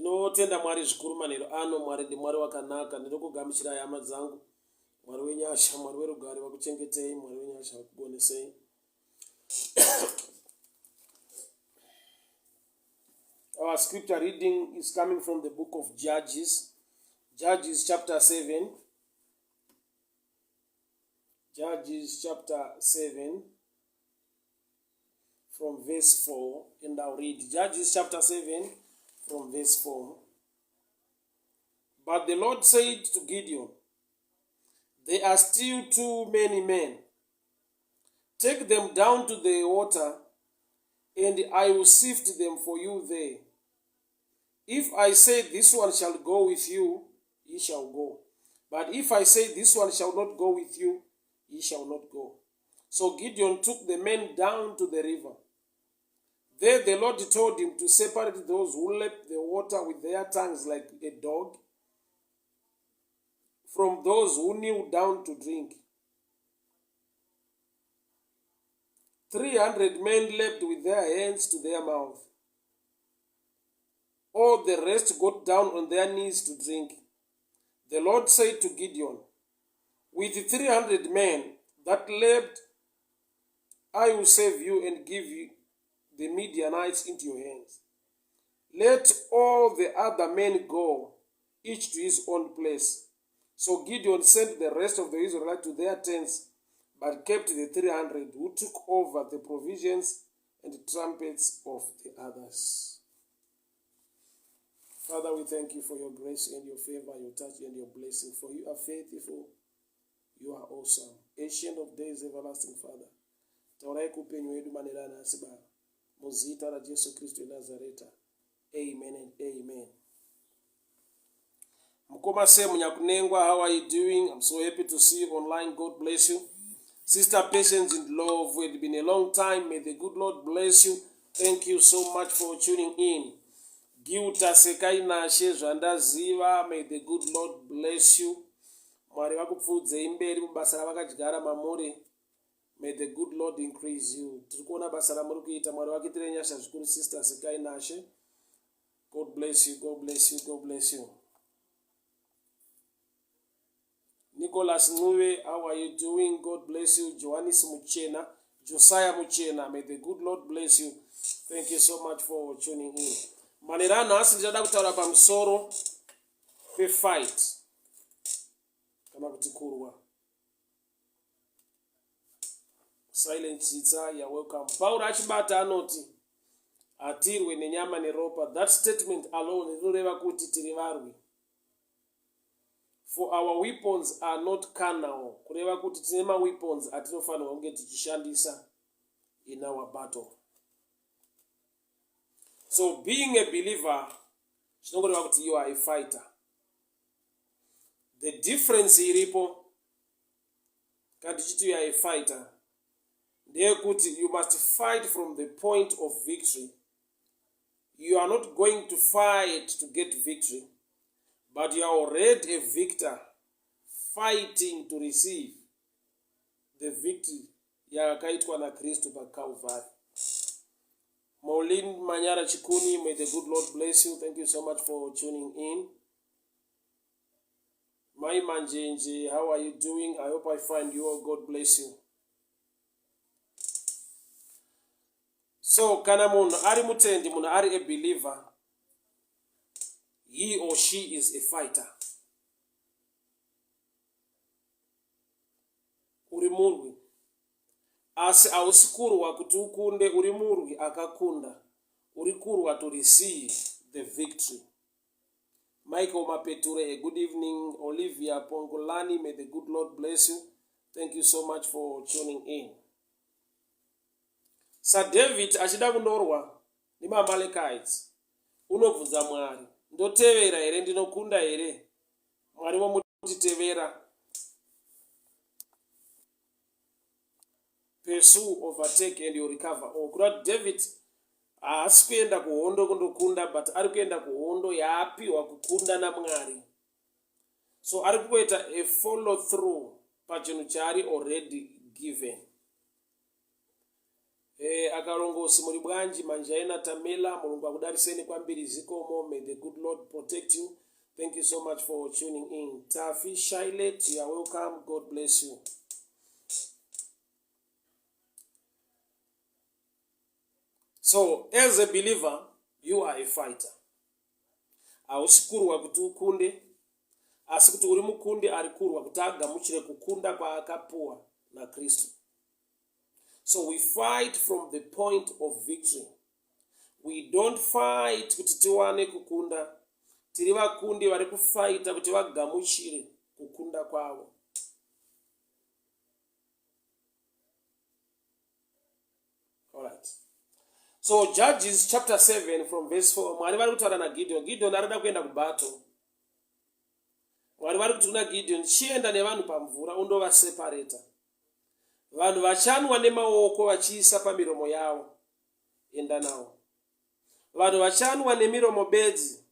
Ndinotenda Mwari zvikuru manheru ano. Mwari ndiMwari wakanaka. Ndinokugamuchirai hama dzangu. Mwari wenyasha, Mwari werugare vakuchengetei, Mwari wenyasha vakugonesei. Our scripture reading is coming from the book of Judges, Judges chapter 7. Judges chapter 7 from verse 4 and I'll read Judges chapter 7 from verse 4. But the Lord said to Gideon, There are still too many men. Take them down to the water, and I will sift them for you there. If I say this one shall go with you, he shall go. But if I say this one shall not go with you, he shall not go. So Gideon took the men down to the river. There the Lord told him to separate those who lapped the water with their tongues like a dog from those who kneel down to drink. 300 men leapt with their hands to their mouth. All the rest got down on their knees to drink. The Lord said to Gideon, With 300 men that leapt, I will save you and give you the Midianites into your hands. Let all the other men go, each to his own place. So Gideon sent the rest of the Israelites to their tents, but kept the 300 who took over the provisions and trumpets of the others. Father, we thank you for your grace and your favor, your touch and your blessing. For you are faithful, you are awesome. Ancient of days, everlasting Father. Taurai kuupenyu hwedu manheru anhasi Baba. Muzita raJesu Kristu weNazareta. Amen and amen. Mukoma Sam Nyakunengwa, how are you doing? I'm so happy to see you online. God bless you. Sister Patience in Love, it's been a long time. May the good Lord bless you. Thank you so much for tuning in. Gilta Sekai Nashe Zvandaziva, may the good Lord bless you. Mwari vakupfuudzei mberi mubasa ravakadyara mamuri. May the good Lord increase you. Tiri kuona basa ramuri kuita. Mwari vakuitire nyasha zvikuru Sister Sekai Nashe. God bless you, God bless you, God bless you. Nicholas Ncube, how are you doing? God bless you. Johannes Muchena, Josiah Muchena, may the good Lord bless you. Thank you so much for tuning in. Manheru anhasi ndichada kutaura pamusoro pefight kana kuti kurwa. Silent Chitsa, you're welcome. Pauro achibata anoti hatirwe nenyama neropa. That statement alone rinoreva kuti tiri varwi. For our weapons are not carnal, kureva kuti tine maweapons atinofanirwa kunge tichishandisa in our battle. So being a believer zvinongoreva kuti you are a fighter. The difference iripo kana tichiti you are a fighter ndeyekuti you must fight from the point of victory. You are not going to fight to get victory, but you are already a victor fighting to receive the victory yakaitwa naKristu paCalvary. Maulin Manyara Chikuni, may the good Lord bless you. Thank you so much for tuning in. Mai Manjenje, how are you doing? I hope I find you all. God bless you. So kana munhu ari mutendi, munhu ari a believer, he or she is a fighter. Uri murwi. Asi hausi kurwa kuti ukunde, uri murwi akakunda. Uri kurwa to receive the victory. Michael Mapeture, a good evening. Olivia Pongolani, may the good Lord bless you. Thank you so much for tuning in. SaDavid achida kunorwa nemaAmalekites, unobvunza Mwari, ndotevera here, ndinokunda here? Mwari vomuti tevera. Pursue, overtake and you recover all. Kureva kuti David haasi kuenda kuhondo kundokunda but ari kuenda kuhondo yaapiwa kukunda naMwari. So ari kungoita a follow through pachinhu chaari already given. Eh, akalongosi muli bwanji manjaina tamela mulungu akudaliseni kwambiri zikomo may the good lord protect you thank you so much for tuning in tafi shailet you are welcome god bless you so as a believer you are a fighter hausi kurwa kuti ukunde asi kuti uri mukundi ari kurwa kuti agamuchire kukunda kwaakapuwa nakristu So we fight from the point of victory. We don't fight kuti tiwane kukunda. Tiri vakundi vari kufaita kuti vagamuchire kukunda kwavo. Alright. So Judges chapter 7 from verse 4 Mwari vari kutaura naGideon. Gideon arida kuenda kubattle. Mwari vari kuti kuna Gideon chienda nevanhu pamvura undovaseparata. Vanhu vachanwa nemaoko vachiisa pamiromo yavo. Enda nawo. Vanhu vachanwa nemiromo bedzi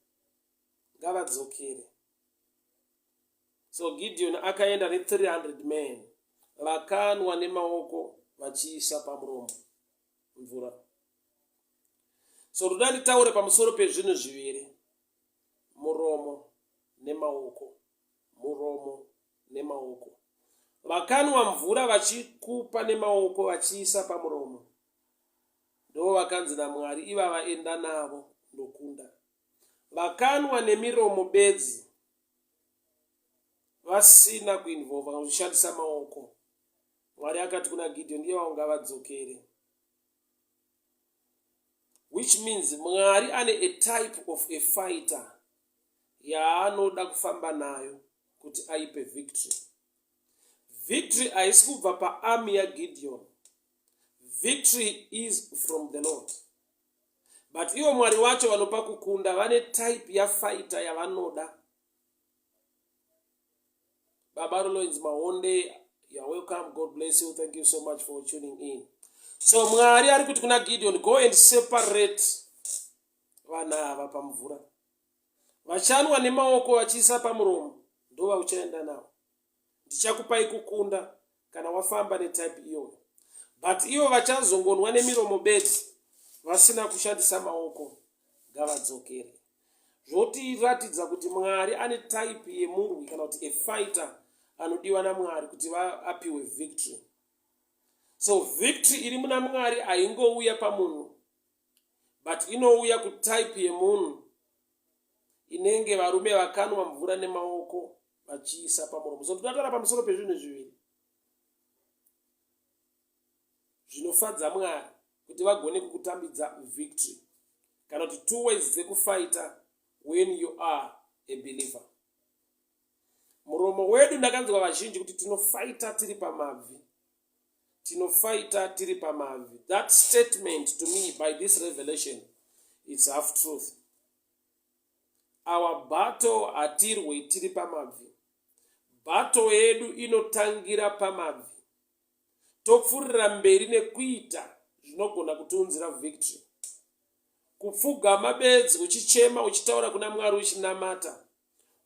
ngavadzokere. So Gideon akaenda ne300 men vakanwa nemaoko vachiisa pamuromo mvura. So ndoda nditaure pamusoro pezvinhu zviviri, muromo nemaoko, muromo nemaoko. Vakanwa mvura vachikupa nemaoko vachiisa pamuromo. Ndo vakanzi naMwari ivava enda navo ndokunda. Vakanwa nemiromo bedzi vasina kuinvolva kana kushandisa maoko. Mwari akati kuna Gideon ivavo ngavadzokere. Which means Mwari ane a type of a fighter yaanoda kufamba nayo kuti aipe victory. Victory haisi kubva paarmy yaGideon. Victory is from the Lord. But ivo Mwari wacho vanopa kukunda vane type yafighter yavanoda. Baba Roloins Mahonde, you are welcome. God bless you. Thank you so much for tuning in. So Mwari ari kuti kuna Gideon, go and separate vanhu ava pamvura. Vachanwa nemaoko vachiisa pamuromo ndovauchaenda navo. Ndichakupai kukunda kana wafamba netype iyoyo. But ivo vachazongonwa nemiromo bedzi vasina kushandisa maoko ngavadzokere. Zvotiratidza kuti Mwari ane type yemurwi kana kuti a fighter anodiwa naMwari kuti apiwe victory. So victory iri muna Mwari haingouya pamunhu but inouya kutype yemunhu inenge varume vakanwa mvura nemaoko vachiisa pamuromo. So tinotaura pamusoro pezvinhu zviviri zvinofadza Mwari kuti vagone kukutambidza victory kana kuti two ways dzekufighter when you are a believer. Muromo wedu ndakanzwa vazhinji kuti tinofighter tiri pamabvi tinofighter tiri pamabvi that statement to me by this revelation it's half truth our battle hatirwe tiri pamabvi battle yedu inotangira pamabvi topfurira mberi nekuita zvinogona kutiunzira victory kupfugama bedzi uchichema uchitaura kuna mwari uchinamata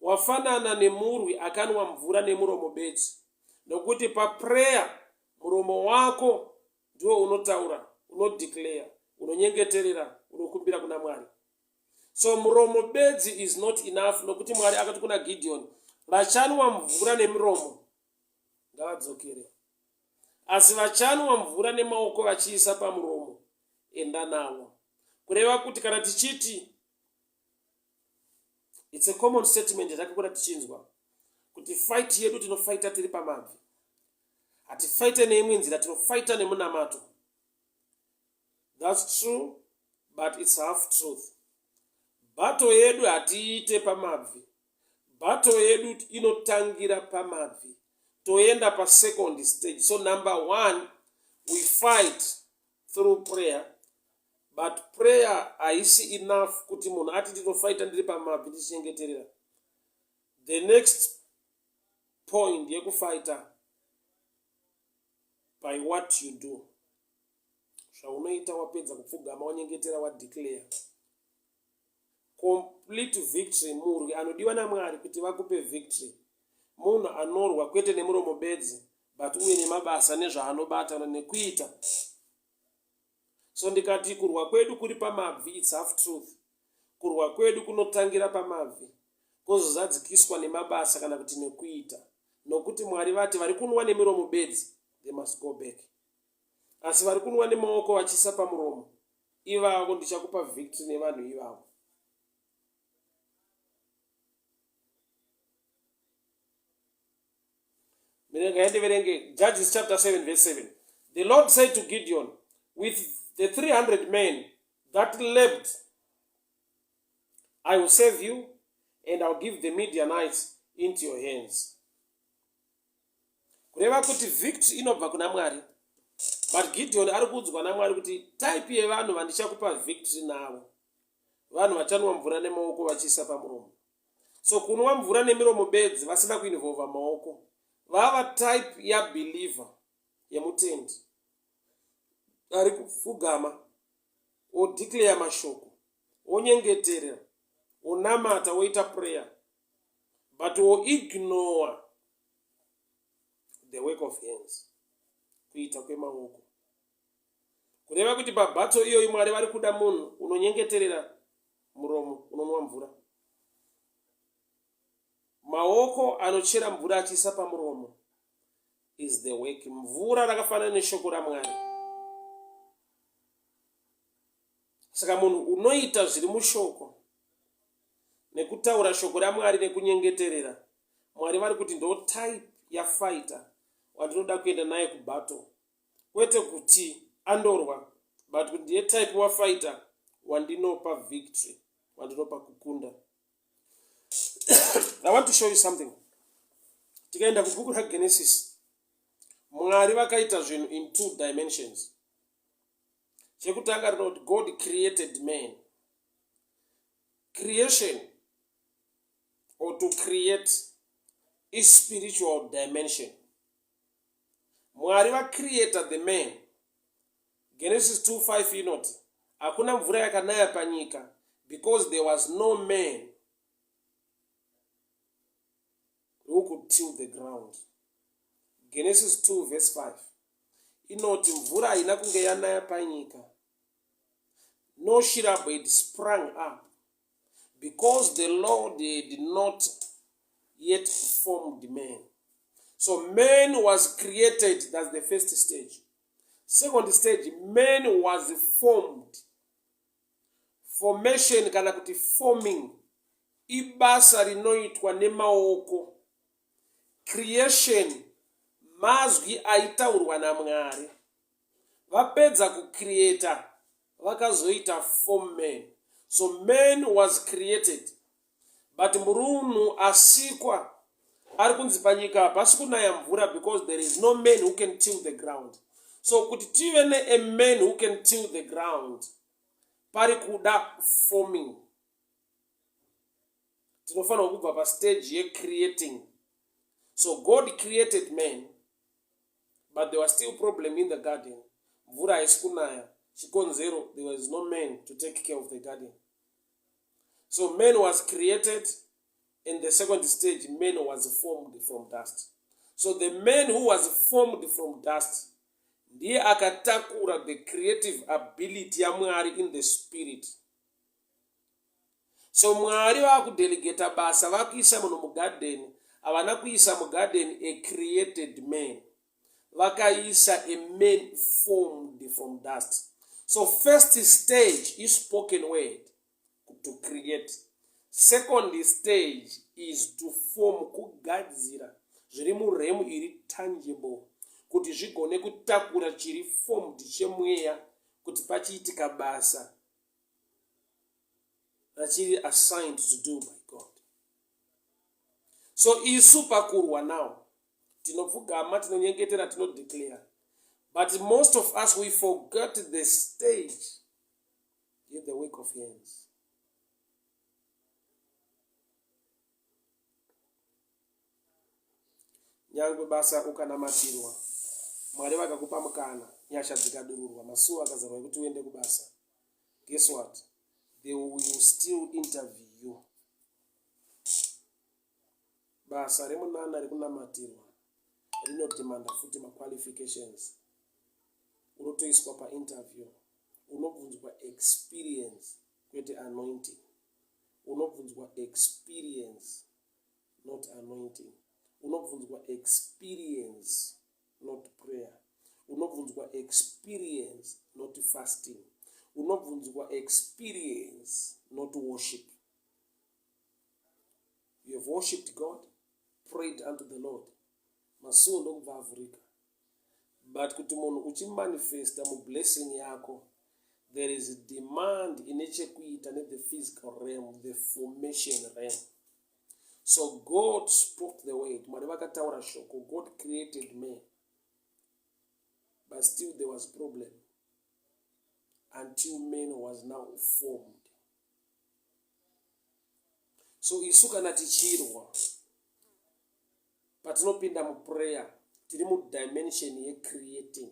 Wafanana nemurwi akanwa mvura nemuromo bedzi, nokuti paprayer muromo wako ndiwo unotaura, unodeclare, unonyengeterera, unokumbira kuna Mwari. So muromo bedzi is not enough, nokuti Mwari akati kuna Gideon, vachanwa mvura nemiromo ngavadzokere, asi vachanwa mvura nemaoko vachiisa pamuromo, enda navo. Kureva kuti kana tichiti It's a common statement yatakakura tichinzwa kuti fight yedu tinofaita tiri pamabvi, hatifaite neimwe nzira, tinofaita nemunamato. That's true but it's half truth. Battle yedu hatiite pamabvi, battle yedu inotangira pamabvi toenda pasecond stage. So number one, we fight through prayer but prayer haisi enough kuti munhu ati ndinofaita ndiri pamabvi ndichinyengeterera the next point yekufaita by what you do zvaunoita wapedza kupfugama wanyengetera wadeclare complete victory murwi anodiwa namwari kuti vakupe victory munhu anorwa kwete nemuromo bedzi but uye nemabasa nezvaanobatana nekuita. So ndikati kurwa kwedu kuri pamabvi its half truth. Kurwa kwedu kunotangira pamabvi kozozadzikiswa nemabasa kana kuti nekuita. Nokuti Mwari vati vari kunwa nemiromo bedzi they must go back. Asi vari kunwa nemaoko vachiisa pamuromo ivavo ndichakupa victory nevanhu ivavo. Mirenga ndiverenge Judges chapter 7 verse 7. The Lord said to Gideon, with the 300 men that leapt, I will save you and I'll give the Midianites into your hands. Kureva kuti victory inobva kuna Mwari. But Gideon ari kuudzwa naMwari kuti type yevanhu vandichakupa victory navo. Vanhu vachanwa mvura nemaoko vachiisa pamuromo. So kunwa mvura nemiromo bedzi vasina kuinvolva maoko vava type yabeliever yemutendi ari kupfugama odeclare mashoko onyengeterera onamata oita prayer but oignore the work of hands kuita kwemaoko kureva kuti pabhatso iyoyi mwari vari kuda munhu unonyengeterera muromo unonwa mvura maoko anochera mvura achiisa pamuromo is the work mvura rakafanana neshoko ramwari saka munhu unoita zviri mushoko nekutaura shoko ramwari nekunyengeterera mwari vari kuti ndo type yafighter wandinoda kuenda naye kubattle kwete kuti andorwa but kuti ndiye type wafighter wandinopa victory wandinopa kukunda i want to show you something tikaenda kubhuku ragenesis mwari vakaita zvinhu in two dimensions chekutanga rinoti god created man creation or to create is spiritual dimension Mwari vacreator the man. Genesis 2:5 inoti hakuna mvura yakanaya panyika because there was no man who could till the ground. Genesis 2 verse 5 inoti mvura haina kunge yanaya panyika no shrub had sprung up because the Lord had not yet formed man. So man was created, that's the first stage. Second stage, man was formed. Formation kana kuti forming ibasa rinoitwa nemaoko. Creation mazwi aitaurwa naMwari. Vapedza kucreata vakazoita form man. So man was created but murunhu asikwa ari kunzi panyika hapasi kunaya mvura because there is no man who can till the ground so kuti tive ne a man who can till the ground pari kuda forming tinofanirwa kubva pastage yecreating so god created man but there was still problem in the garden mvura haisi kunaya chikonzero there was no man to take care of the garden so man was created in the second stage man was formed from dust so the man who was formed from dust ndiye akatakura the creative ability yamwari in the spirit so mwari vakudelegata basa vakuisa munhu mugadheni havana kuisa mugadheni a created man vakaisa a man formed from dust so first stage is spoken word to create second stage is to form kugadzira zviri muremu iri tangible kuti zvigone kutakura chiri formed chemweya kuti pachiitika basa rachiri assigned to do by God. So isu pakurwa now tinopfugama, tinonyengetera, tinodeclare but most of us we forgot the stage in the work of hands. Nyangwe basa ukanamatirwa, Mwari vakakupa mukana, nyasha dzikadururwa, masuo akazarwa ekuti uende kubasa. Guess what? They will still interview you. Basa remunana rekunamatirwa rinodemanda futi maqualifications. Unotoiswa painterview. Unobvunzwa experience kwete anointing. Unobvunzwa experience not anointing. Unobvunzwa experience not prayer. Unobvunzwa experience not fasting. Unobvunzwa experience not worship. You have worshipped God, prayed unto the Lord. Masuo ndokubva avhurika. But kuti munhu uchimanifesta mublessing yako, there is demand ine chekuita nethe physical realm, the formation realm. So God spoke the word. Mwari vakataura shoko. God created man. But still there was problem until man was now formed. So isu kana tichirwa patinopinda muprayer tiri mudimension yecreating.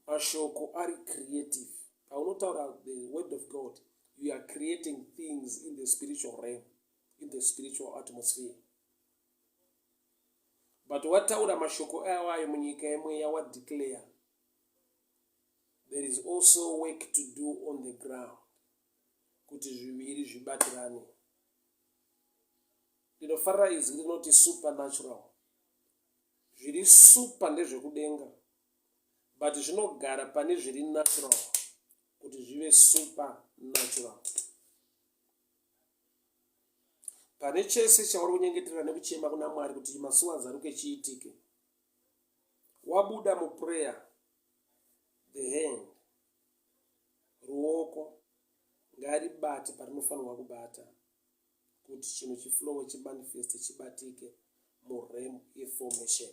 Mashoko ari creative. Paunotaura the word of God, you are creating things in the spiritual realm, in the spiritual atmosphere. But wataura mashoko awayo munyika yemweya wadeclare, there is also work to do on the ground kuti zviviri zvibatirane. Ndinofarira izwi rinoti supernatural. Zviri super ndezvekudenga but zvinogara pane zviri natural kuti zvive super natural. Pane chese chauri kunyengeterera nekuchema kuna Mwari kuti masuwa azaruke chiitike. Wabuda muprayer, the hand, ruoko ngaribate parinofanirwa kubata kuti chinhu chiflowe chimanifeste chibatike murem yeformation.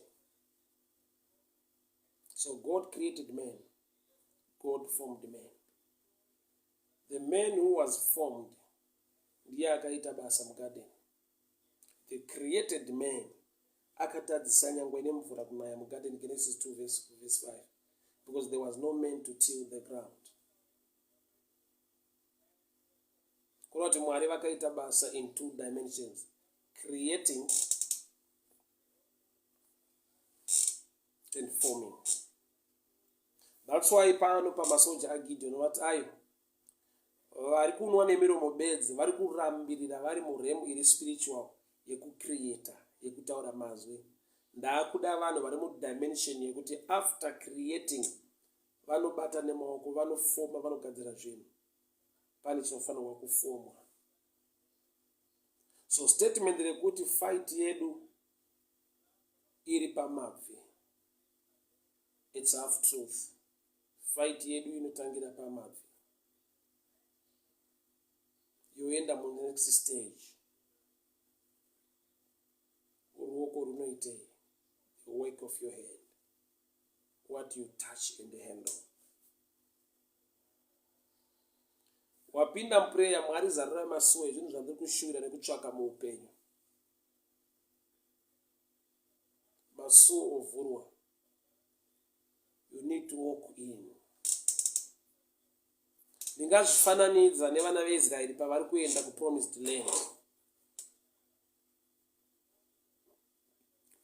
So God created man, God formed man. The man who was formed ndiye akaita basa mugarden. The created man akatadzisa nyangwe nemvura kunaya mugarden Genesis 2 verse, verse 5 because there was no man to till the ground. Kureva kuti Mwari vakaita basa in two dimensions, creating and forming. That's why pano pamasoja aGideon vati ayo vari kunwa nemiromo bedzi vari kurambirira vari muremu iri spiritual yekucreata yekutaura mazwi ndaakuda vanhu vari mudimension yekuti after creating vanobata nemaoko vanofoma vanogadzira zvinhu pane chinofanirwa kufomwa so statement rekuti fight yedu iri pamabvi its half truth fight yedu inotangira pamabvi yoenda munext stage ruoko runoitei the work of your hand what you touch and handle wapinda muprayer mwari zarurai masuo ezvinhu zvandiri kushuvira nekutsvaka muupenyu masuo ovhurwa you need to walk in ndingazvifananidza nevana veisraeri pavari kuenda kupromised land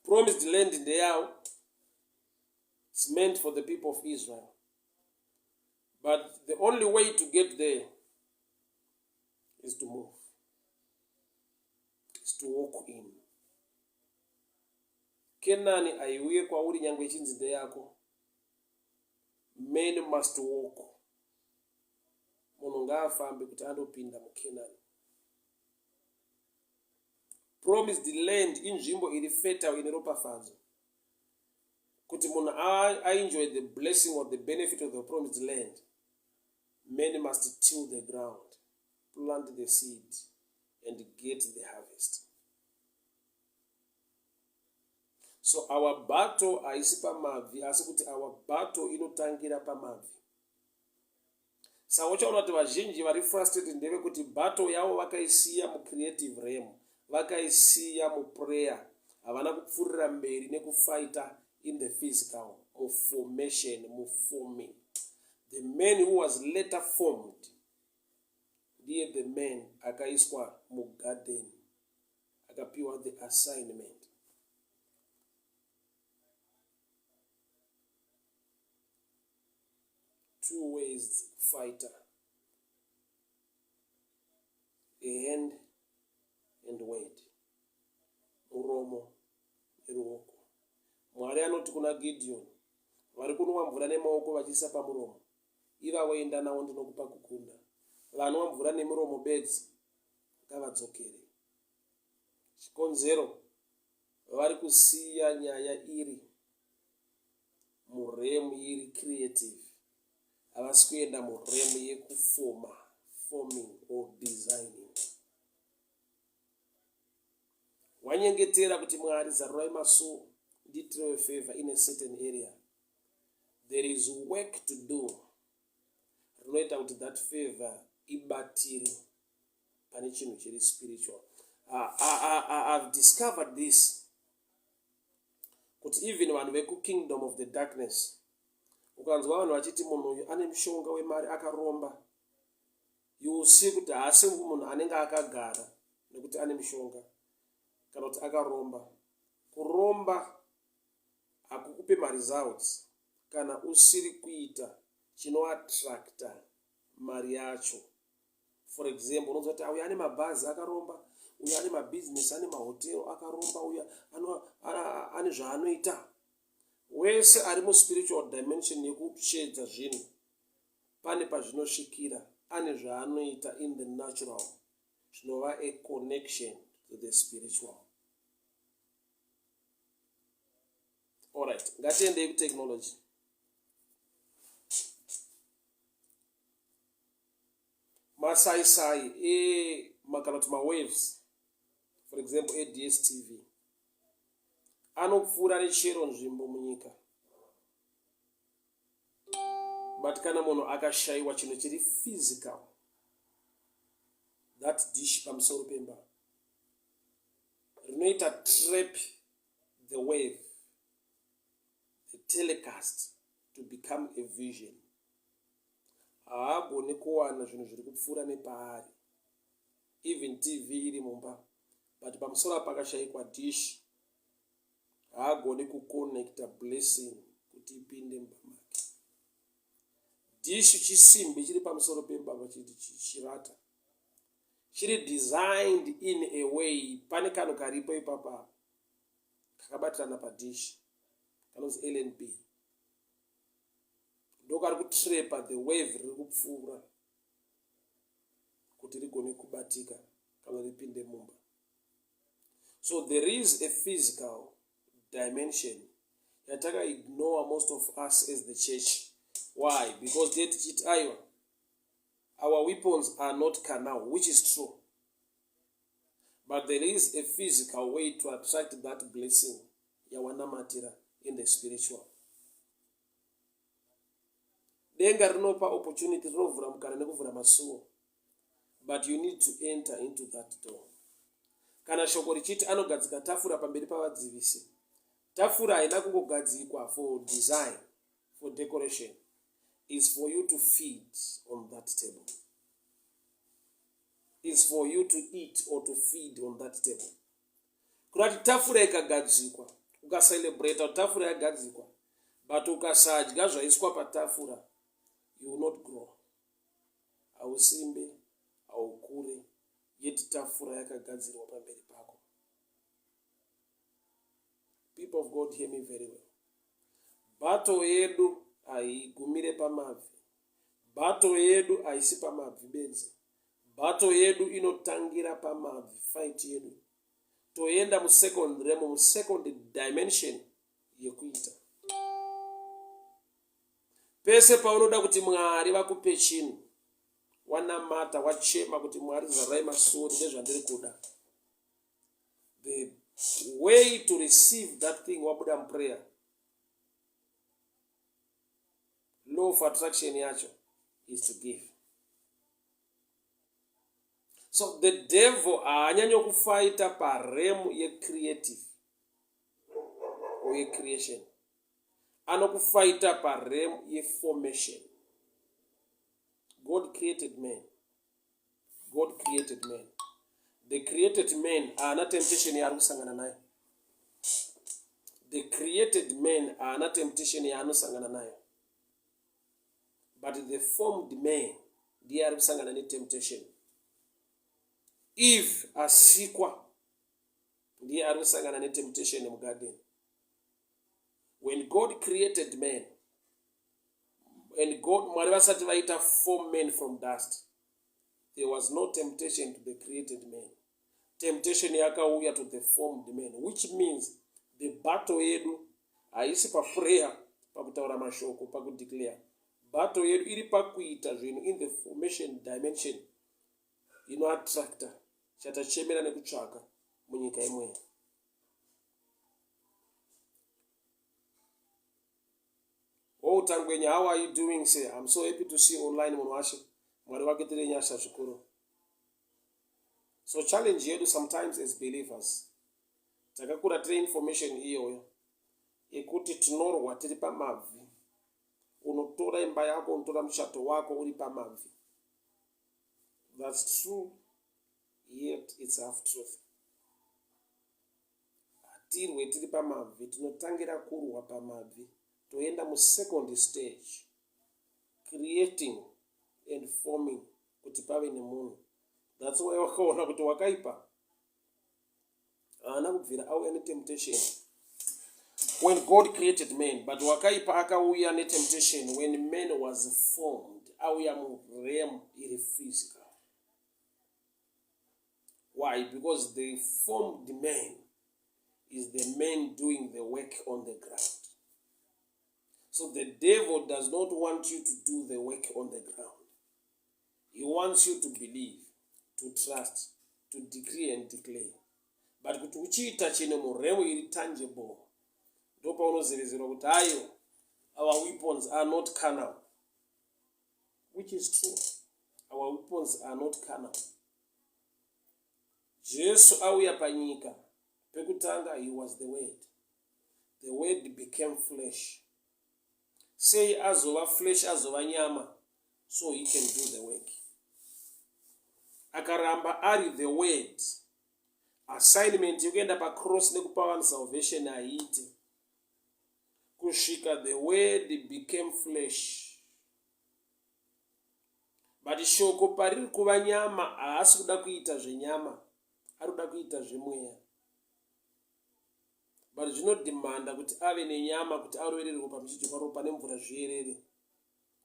promised land ndeyavo its meant for the people of israel but the only way to get there is to move is to walk in kenani haiuye kwauri nyange ichinzi ndeyako men must walk munhu ngaafambe kuti andopinda mukenani promised land inzvimbo iri fertile ine ropafadzo kuti munhu aenjoy the blessing or the benefit of the promised land men must till the ground plant the seed and get the harvest so our battle haisi pamabvi asi kuti our battle inotangira pamabvi saka uchaona kuti vazhinji vari frustrated ndevekuti battle yavo vakaisiya mucreative realm vakaisiya muprayer havana kupfuurira mberi nekufighter in the physical muformation muforming the man who was later formed ndiye the man akaiswa mugarden akapiwa the assignment Two ways dzekufighter. A hand and word. Muromo neruoko. Mwari anoti kuna Gideon, vari kunwa mvura nemaoko vachiisa pamuromo, ivavo enda navo ndinokupa kukunda. Vanwa mvura nemiromo bedzi ngavadzokere. Chikonzero vari kusiya nyaya iri muRealm iri creative havasi kuenda muRealm yekufoma, forming or designing. Wanyengetera kuti Mwari zarurai masuo ndiitirewe favor in a certain area. There is work to do rinoita kuti that favor ibatire pane chinhu chiri spiritual. I've discovered this kuti even vanhu vekukingdom of the darkness ukanzwa vanhu vachiti munhu uyu ane mushonga wemari akaromba you will see kuti haasi munhu anenge akagara nekuti ane mushonga kana kuti akaromba kuromba hakukupe maresults kana usiri kuita chinoattracta mari yacho For example, unonzwa kuti uyu ane mabhazi akaromba, uyu ane mabhizinesi, ane mahotero akaromba, uyu ane zvaanoita. Wese ari muspiritual dimension yekushedza zvinhu, pane pazvinosvikira, ane zvaanoita in the natural zvinova a connection to the spiritual. Alright, ngatiendei kutechnology. Masaisai e kana kuti mawaves for example eDSTV anopfuura nechero nzvimbo munyika but kana munhu akashayiwa chinhu chiri physical that dish pamusoro pemba rinoita trap the wave the telecast to become a vision Haagone kuwana zvinhu zviri kupfuura nepaari. Even TV iri mumba but pamusoro apa pakashaikwa dish haagone kuconnecta blessing kuti ipinde mumba make. Dish chisimbi chiri pamusoro pemba pachiti chirata chiri designed in a way pane kanhu karipo ipapa kakabatirana padish kanonzi LNB. Ndokari kutrepa the wave riri kupfuura kuti rigone kubatika kana ripinde mumba. So there is a physical dimension yataka ignore most of us as the church. Why? Because tiye tichiti aiwa our weapons are not carnal, which is true. But there is a physical way to attract that blessing yawanamatira in the spiritual. Denga rinopa opportunity, rinovhura mukana nekuvhura masuo, but you need to enter into that door. Kana shoko richiti anogadzika tafura pamberi pavadzivisi, tafura haina kungogadzikwa for design, for decoration, is for you to feed on that table. Is for you to eat or to feed on that table. Kuda kuti tafura ikagadzikwa, ukacelebrata kuti tafura yagadzikwa, but ukasadya zvaiswa patafura, you will not grow. Hausimbe, haukure, yet tafura yakagadzirwa pamberi pako. People of God, hear me very well. Battle yedu haigumire pamabvi. Battle yedu haisi pamabvi bedzi. Battle yedu inotangira pamabvi, fight yedu. Toenda musecond realm, musecond dimension yekuita. Pese paunoda kuti Mwari vakupe chinhu, wanamata, wachema kuti Mwari zarai masuo ndezvandiri kuda. The way to receive that thing wabuda muprayer. Law of attraction yacho is to give. So the devil haanyanyokufaita parem yecreative or yecreation. Anokufaita parem yeformation. God created man. God created man. The created man haana temptation yaari kusangana nayo. The created man haana temptation yaanosangana nayo. But the formed man ndiye ari kusangana netemptation. Eve asikwa ndiye ari kusangana netemptation mugarden. When God created man and God, Mwari vasati vaita form man from dust, there was no temptation to the created man. Temptation yakauya to the formed man, which means the battle yedu haisi paprayer, pakutaura mashoko, pakudeclare. Battle yedu iri pakuita zvinhu in the formation dimension inoattracta chatachemera nekutsvaka munyika yemweya. Oh Tangwenya, how are you doing sir? I'm so happy to see you online munhu washe. Mwari vakuitire nyasha zvikuru. So challenge yedu sometimes as believers takakura tine information iyoyo yekuti tinorwa tiri pamabvi. Unotora imba yako, unotora muchato wako uri pamabvi. That's true, yet it's half truth. Hatirwe tiri pamabvi, tinotangira kurwa pamabvi toenda musecond stage, creating and forming kuti pave nemunhu. That's why wakaona kuti wakaipa haana kubvira auya netemptation when God created man, but wakaipa akauya netemptation when man was formed, auya murealm iri physical. Why? Because the formed man is the man doing the work on the ground. So the devil does not want you to do the work on the ground. He wants you to believe, to trust, to decree and declare. But kuti uchiita chinhu murewo iri tangible, ndopaunozevezerwa kuti hayo, our weapons are not carnal, which is true. Our weapons are not carnal. Jesu auya panyika pekutanga, he was the word. The word became flesh. Sei azova flesh, azova nyama? So he can do the work. Akaramba ari the word, assignment yekuenda pacross nekupa vanhu salvation haiiti kusvika the word became flesh. But shoko pariri kuva nyama, haasi kuda kuita zvenyama, ari kuda kuita zvemweya. But zvinodhimanda kuti ave nenyama kuti arovererwe pamuchinjikwa, ropa nemvura zviyerere.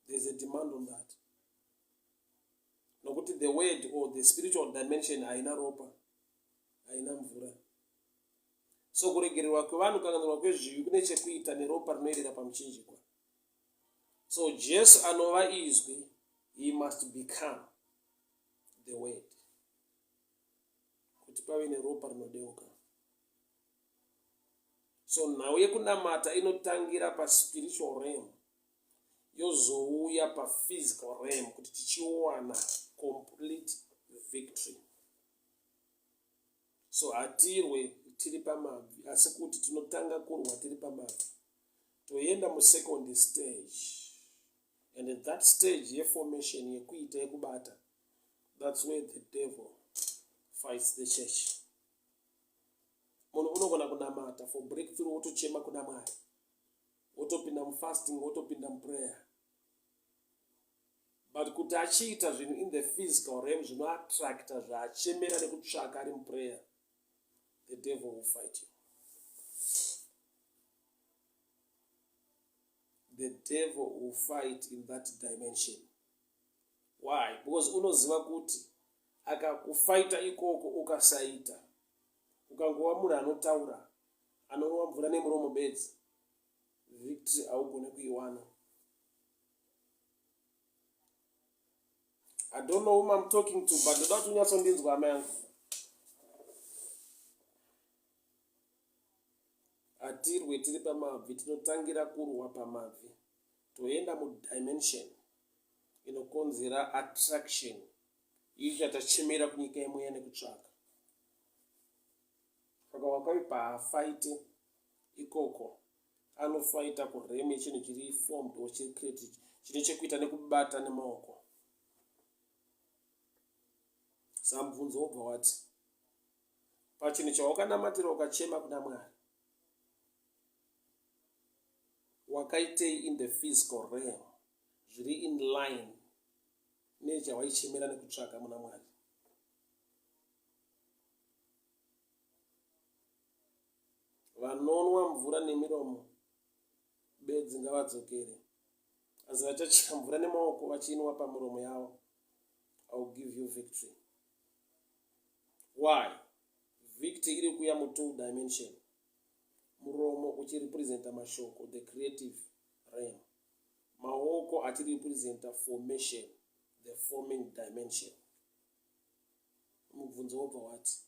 There's a demand on that, nokuti the word or the spiritual dimension haina ropa, haina mvura. So kuregererwa kwevanhu, kukanganirwa kwezvivi kune chekuita neropa rinoerera pamuchinjikwa. So Jesu anova izwi, he must become the word kuti pave neropa rinodeuka. So nhau yekunamata inotangira paspiritual realm, yozouya paphysical realm kuti tichiwana complete victory. So hatirwe tiri pamabvi, asi kuti tinotanga kurwa tiri pamabvi, toenda musecond stage, and that stage yeformation, yekuita, yekubata, that's where the devil fights the church. Munhu unogona kunamata for breakthrough, wotochema kuna Mwari, wotopinda mufasting, wotopinda muprayer, but kuti achiita zvinhu in the physical realm zvinoattracta zvaachemera nekutsvaka ari muprayer, the devil will fight you. The devil will fight in that dimension. Why? Because unoziva kuti akakufaita ikoko, ukasaita, ukangova munhu anotaura, anonwa mvura nemuromo bedzi, victory haugone kuiwana. I don't know whom I'm talking to, but ndoda kuti unyatsondinzwa, hama yangu. Hatirwe tiri pamabvi, tinotangira kurwa pamabvi, toenda mudimension inokonzera attraction iyo chatachemera kunyika yemweya nekutsvaka. Saka wakaipa haafaite ikoko, anofaita kurealm yechinhu chiri formed or chiri created, chine chekuita nekubata nemaoko. Samubvunzo wobva wati, pachinhu chawakanamatira ukachema kuna Mwari, wakaitei in the physical realm? Zviri in line nechawaichemera nekutsvaka muna Mwari. Vanonwa mvura nemiromo bedzi ngavadzokere, asi vachachera mvura nemaoko vachiinwa pamuromo yavo. I will give you victory. Why? Victory iri kuya mutwo dimension. Muromo uchirepresenta mashoko, the creative realm. Maoko achirepresenta formation, the forming dimension. Mubvunzo wobva wati,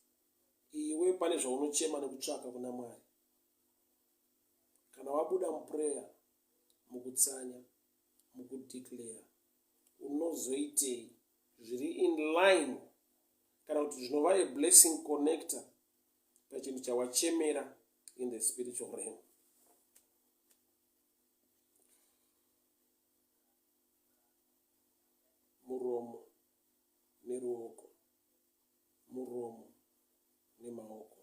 iwe pane zvaunochema nekutsvaka kuna Mwari. Kana wabuda muprayer, mukutsanya, mukudeclare, unozoitei zviri in line kana kuti zvinova a blessing connector pachinhu chawachemera in the spiritual realm. Muromo neruoko, muromo nemaoko.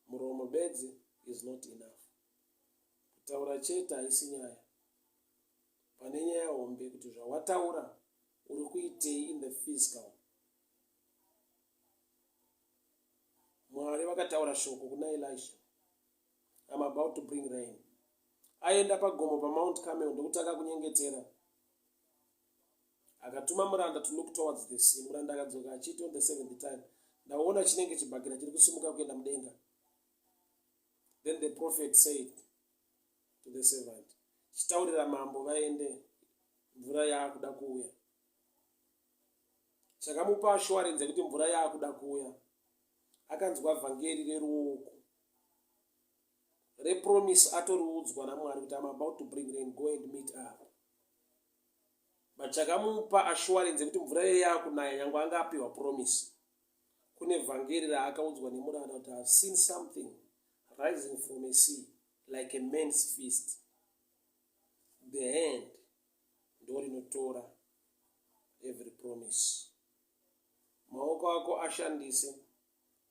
Muromo bedzi is not enough. Kutaura chete haisi nyaya. Pane nyaya hombe kuti zvawataura uri kuitei in the physical. Mwari vakataura shoko kuna Elisha. I'm about to bring rain. Aenda pagomo paMount Carmel ndokutanga kunyengetera. Akatuma muranda to look towards the sea. Muranda akadzoka achiti on the seventh time, ndaona chinenge chibhakera chiri kusimuka kuenda mudenga. Then the prophet said to the servant, chitaurira mambo vaende, mvura yaakuda kuuya. Chakamupa assurance yekuti mvura yaakuda kuuya, akanzwa vhangeri reruoko repromise atoriudzwa naMwari kuti I'm about to bring rain, go and meet up. But chakamupa assurance yekuti mvura iye yakunaya nyangwe anga apiwa promise, kune vhangeri raakaudzwa nemuranda kuti I've seen something rising from a sea like a man's fist. The hand ndorinotora every promise. Maoko ako ashandise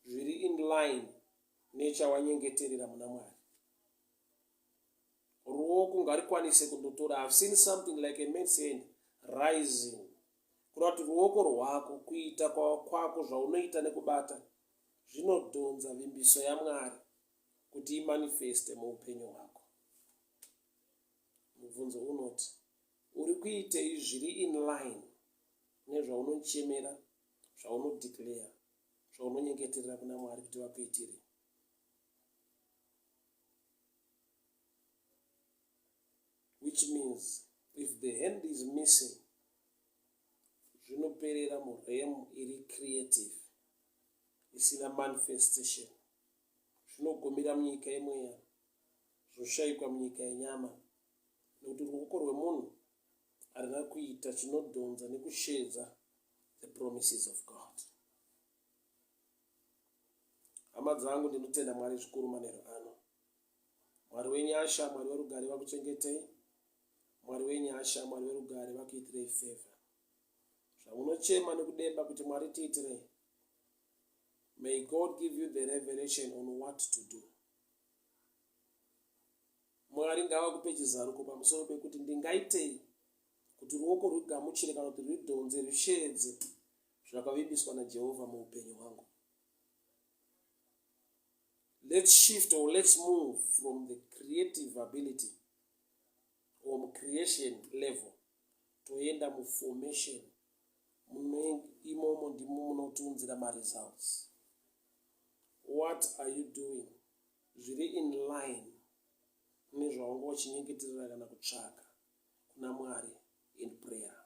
zviri in line nechawanyengeterera muna Mwari. Ruoko ngarikwanise kundotora. I've seen something like a man's hand rising. Kureva kuti ruoko rwako, kuita kwako zvaunoita nekubata zvinodhonza vimbiso yaMwari kuti imanifeste muupenyu hwako. Mubvunzo unoti, uri kuitei zviri in line nezvaunochemera, zvaunodeclare, zvaunonyengeterera kuna Mwari kuti vakuitire? Which means if the hand is missing, zvinoperera murem iri creative isina manifestation, zvinogumira munyika yemweya, zvoshaikwa munyika yenyama, nekuti ruoko rwemunhu harina kuita chinodhonza nekusheedza the promises of God. Hama dzangu, ndinotenda Mwari zvikuru manheru ano. Mwari wenyasha, Mwari werugare vakuchengetei. Mwari wenyasha, Mwari werugare vakuitirei favor. Zvamunochema nekudemba kuti Mwari tiitirei. May God give you the revelation on what to do. Mwari ngavakupe chizaruko pamusoro pekuti ndingaitei kuti ruoko rwigamuchire kana kuti rwidhonze rwisheedze zvakavimbiswa naJehovha muupenyu hwangu. Let's shift or let's move from the creative ability or creation level toenda muformation. Imomo ndimo munotiunzira maresults. What are you doing zviri in line nezvaunga uchinyengeterera kana kutsvaka kuna Mwari in prayer?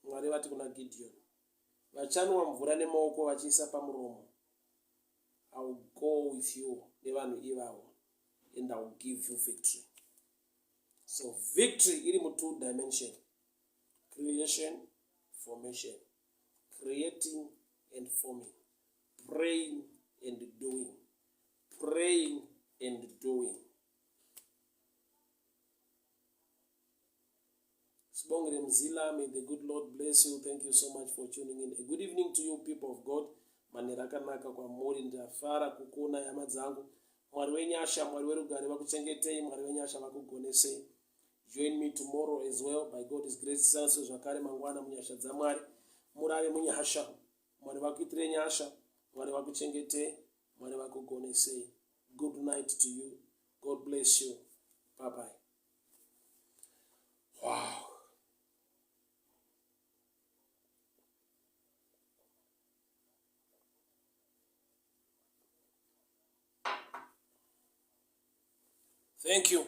Mwari vati kuna Gideon, vachanwa mvura nemaoko vachiisa pamuromo. I will go with you nevanhu ivavo and I will give you victory. So victory iri mutwo dimension, creation, formation, creating and forming, praying and doing, praying and doing. Sibongile Mzila, may the good Lord bless you. Thank you so much for tuning in. A good evening to you people of God. Manera akanaka kwamuri, ndafara kukuona hama dzangu. Mwari wenyasha, Mwari werugare vakuchengetei, Mwari wenyasha vakugonesei. Join me tomorrow as well by God's grace. Tisanganiswe zvakare mangwana munyasha dzaMwari. Murare munyasha. Mwari vakuitire nyasha. Mwari vakuchengetei. Mwari vakugonesei. Good night to you. God bless you. Bye bye. Wow. Thank you.